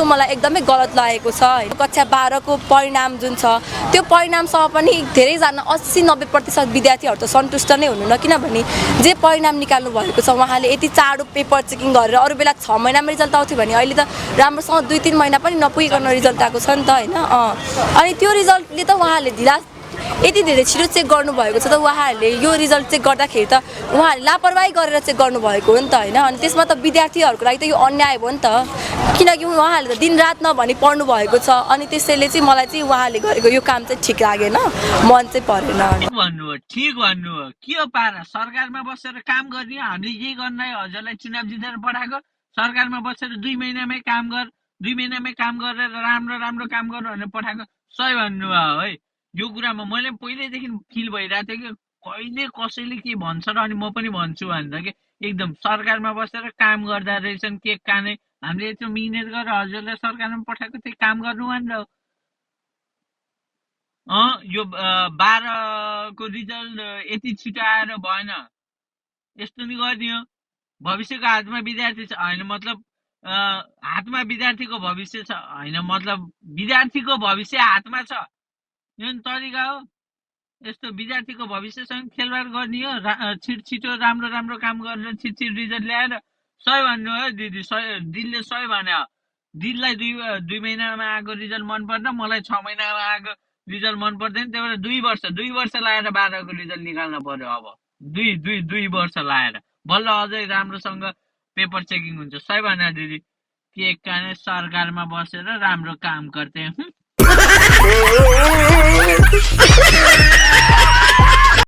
मलाई एकदमै गलत लागेको छ हैन। कक्षा 12 को परिणाम जुन छ त्यो परिणामसँग पनि धेरैजना 80-90% विद्यार्थीहरू त सन्तुष्ट नै हुनु न, किनभने जे परिणाम निकाल्नु भएको छ उहाँले यति चाँडो पेपर चेकिङ गरेर अरू बेला 6 महिनामा रिजल्ट आउँथ्यो भने अहिले त राम्रोसँग 2-3 महिना पनि नपुगिकन रिजल्ट आएको छ नि त हैन। अनि त्यो रिजल्टले त उहाँले ढिला यति धेरै छिटो चेक गर्नुभएको छ त उहाँहरूले यो रिजल्ट चेक गर्दाखेरि त उहाँहरूले लापरवाही गरेर चेक गर्नुभएको हो नि त हैन। अनि त्यसमा त विद्यार्थीहरूको लागि त यो अन्याय हो नि त, किनकि उहाँहरूले त दिनरात नभनी पढ्नु भएको छ। अनि त्यसैले चाहिँ मलाई चाहिँ उहाँले गरेको यो काम चाहिँ ठिक लागेन, मन चाहिँ परेन। ठिक भन्नु हो। के हो पारा सरकारमा बसेर काम गर्ने, हामीले यही गर्न हजुरलाई चुनाव जितेर पठाएको। सरकारमा बसेर 2 महिनामै काम गर, 2 महिनामै काम गरेर राम्रो काम गर भनेर पठाएको। सही भन्नु हो है। यो कुरामा मैले पहिल्यैदेखि फिल भइरहेको थियो कि कहिले कसैले के भन्छ र अनि म पनि भन्छु भनेर कि एकदम सरकारमा बसेर काम गर्दा रहेछन् के काने हामीले यत्रो मिहिनेत गरेर हजुरलाई सरकारमा पठाएको थिएँ काम गर्नु भनेर। यो 12 को रिजल्ट यति छिटो आएर भएन, यस्तो नि गर्ने हो। भविष्यको हातमा विद्यार्थी छ हैन, मतलब हातमा विद्यार्थीको भविष्य छ हैन, मतलब विद्यार्थीको भविष्य हातमा छ, यो तरिका हो। यस्तो विद्यार्थीको भविष्यसँग खेलवाड गर्ने हो। छिटो राम्रो काम गरेर छिटो रिजल्ट ल्याएर। सही भन्नु हो दिदी, दिलले सही भने। दिललाई 2 महिनामा आएको रिजल्ट मन पर्दैन, मलाई 6 महिनामा आएको रिजल्ट मन पर्दैन। त्यही भएर 2 वर्ष लाएर 12 को रिजल्ट निकाल्न पर्यो। अब 2 वर्ष लाएर बल्ल अझै राम्रोसँग पेपर चेकिङ हुन्छ। सही भने दिदी, के काने सरकारमा बसेर राम्रो काम गर्थे।